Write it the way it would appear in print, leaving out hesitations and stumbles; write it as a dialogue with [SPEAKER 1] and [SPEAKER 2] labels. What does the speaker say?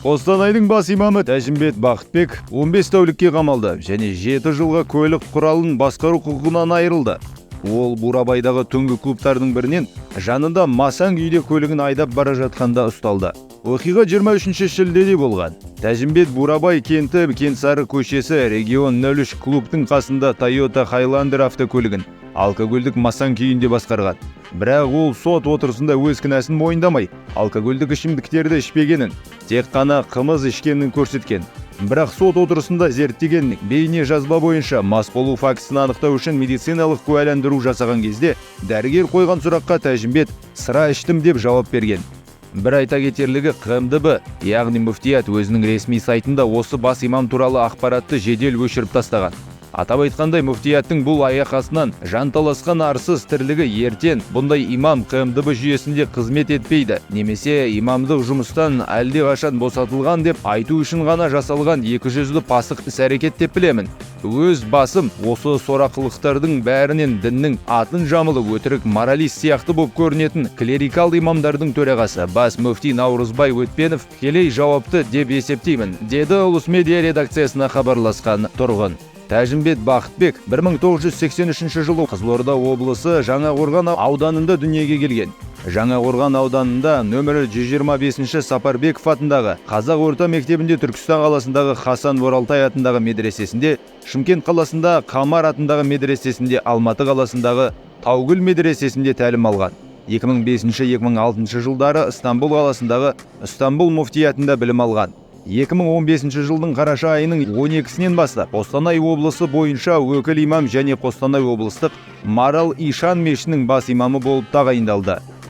[SPEAKER 1] Қостанайдың бас имамы Тәжімбет Бақытбек 15 тәулікке қамалды және 7 жылға көлік құралын басқару құқығынан айырылды. Ол Бурабайдағы түнгі клубтардың бірінен жанында масаң күйде көлігін айдап бара жатқанда ұсталды. Оқиға 23 шілдеде болған. Тәжімбет Бурабай кенті Кенсары көшесі Регион 03 клубтың қасында Toyota Highlander автокөлігін алкогольдік масаң күйінде басқарған. Бірақ ол сот отырысында өз кінәсін мойындамай, алкогольдік ішімдіктерді ішпегенін, тек қана қымыз ішкенін көрсеткен. Бірақ сот отырысында зерттеген бейне жазба бойынша мас болу фактісін анықтау үшін медициналық куәландыру жасаған кезде дәрігер қойған сұраққа Тәжімбет сыра іштім деп жауап берген. Бір айта кетерлігі, ҚМДБ, яғни мүфтият өзінің ресми сайтында осы бас имам туралы ақпаратты жедел өшіріп тастаған. Атап айтқандай, мүфтияттың бұл аяқ астынан жанталасқан арсыз тірлігі ертең бұндай имам ҚМДБ жүйесінде қызмет етпейді немесе имамдық жұмыстан әлдеқашан босатылған деп айту үшін ғана жасалған екіжүзді пасық іс-әрекет деп білемін. Өз басым осы сорақылықтардың бәрінен діннің атын жамылып, өтірік моралист сияқты боп көрінетін клерикал имамдардың төрағасы, бас мүфти Наурызбай Өтпенов тікелей жауапты деп есептеймін, деді Ұлыс медиа редакциясына хабарласқан тұрғын. Тәжімбет Бақытбек 1983 жылы Қызылорда облысы Жаңақорған ауданында дүниеге келген. Жаңақорған ауданында нөмірі 125 Сапарбеков атындағы Қазақ орта мектебінде, Түркістан қаласындағы Хасан Боралтай атындағы медресесінде, Шымкент қаласында Қамар атындағы медресесінде, Алматы қаласындағы Таугүл медресесінде тәлім алған. 2005-2006 жылдары Ыстанбұл қаласындағы Ыстанбұл муфтиятында білім алған. 2015 жылдың қараша айының 12-сінен бастап Қостанай облысы бойынша өкіл имам және Қостанай облыстық Марал Ишан мешітінің бас имамы болып тағайындалды.